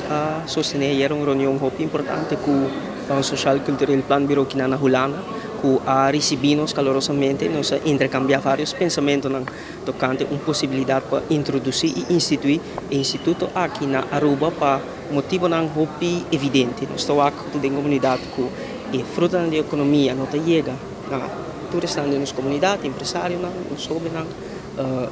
Nos a sostene ayera un reunion hopi importante cu un Sociaal Cultureel Planbureau aki na Hulanda, cu a ricibi nos calorosamente. Nos a intercambia varios pensamento tocante un posibilidad pa introduci y institui e instituto aki na Aruba pa motibonan hopi evidente. Nos ta wak den comunidad cu e fruta di economia no ta yega na tur esnan den nos comunidad, empresarionan, nos hobennan,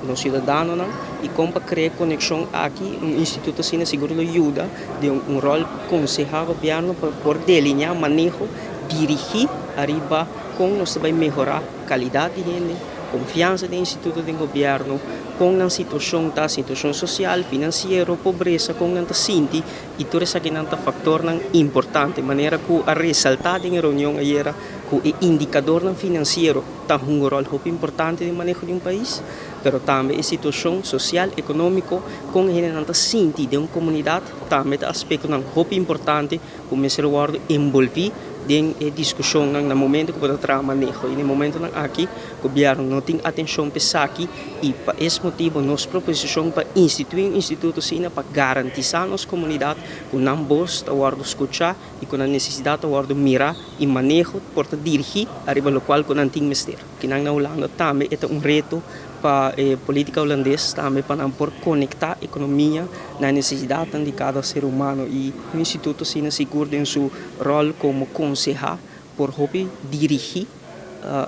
nos ciudadanonan, y con pa crea conexion aki, un instituto asina sigur lo yuda den un rol conseha gobierno pa por delinea maneho, dirigi ariba con nos bay mehora calidad di hende, confiansa di instituto di gobierno, con e situacion ta, situacion social, financiero, pobresa, con nan ta sinti, y tur esakinan ta factornan importante, manera cu a resalta den reunion ayera cu e indicadornan financiero ta un rol hopi importante den maneho di un pais, pero tambe e situacion social, economico, con hende ta sinti den un comunidad, tambe ta aspectonan hopi importante cu mester wordo envolvi den discusion na momento cu por traha maneho. Y na momento aki, gobierno no tin atencion pa esaki y pa e motibo nos proposicion pa institui un instituto asina pa garantisa nos comunidad cu nan voz ta wordo scucha y cu nan necesidad ta wordo mira y maneho por ta dirigi ariba locual cu nan tin mester. Akinan na Hulanda tambe ta un reto pa politica hulandes tambe pa nan por conecta economia na necesidad di cada ser humano, y e instituto asina sigur den su rol como conseha por hopi dirigi,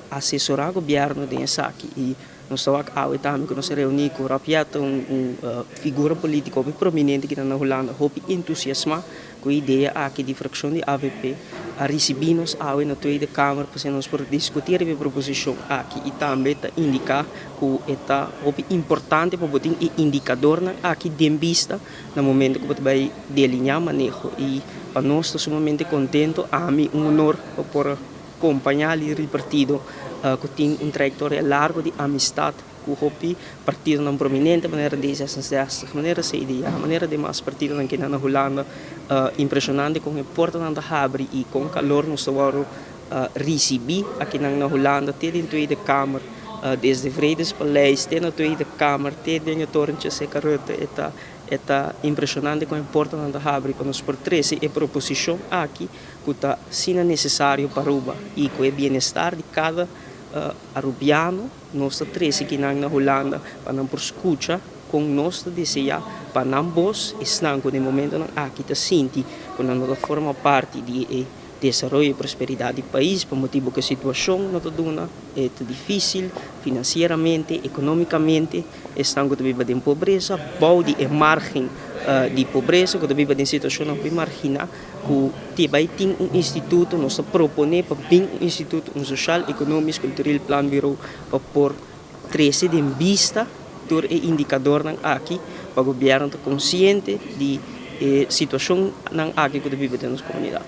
asesora gobierno den esaki. Y nos ta awe tambe cu nos a reuni cu Rob Jetten, un figura politico hopi prominente aki na Hulanda, hopi entusiasma cu e idea aki di fraccion di AVP, a ricibi nos awe na Tweede Kamer pa nos por discuti e proposicion aki y tambe ta indica cu ta hopi importante pa tin e indicadornan aki den bista na momento cu bay delinea maneho. Y pa nos ta sumamente contento, ami un honor pa por acompaña e partido cu tin un trayectoria largo di amistad cu hopi partidonan prominente, manera D66, manera CDA, manera demas partidonan aki na Hulanda. Impresionante con e portanan ta habri y con calor nos ta uh, ricibi aki na Hulanda, te den Tweede Kamer, desde Vredespaleis, te na Tweede Kamer, te den e torentje Seca Rutte, ta impresionante con e portanan ta habri pa nos por trece e proposicion aki cu ta asina necesario pa Aruba y cu e bienestar di cada arubiano. Nos ta trece aki na Hulanda pa nan por scucha con nos ta desea pa nan voz, esnan cu na momentonan aki ta sinti cu nan no forma parti di e desaroyo y prosperidad di pais pa motibo cu e situacion no ta duna, ta dificil financieramente, economicamente, esnan cu ta biba den pobresa, bou di e margen di pobresa, cu ta biba den situacion margina, cu bay tin un instituto. Nos ta propone pa bin un instituto, un Sociaal Economisch Cultureel Planbureau, pa por trece den bista tur e indicadornan aki pa gobierno ta consciente di e situacionnan aki cu ta biba den nos comunidad.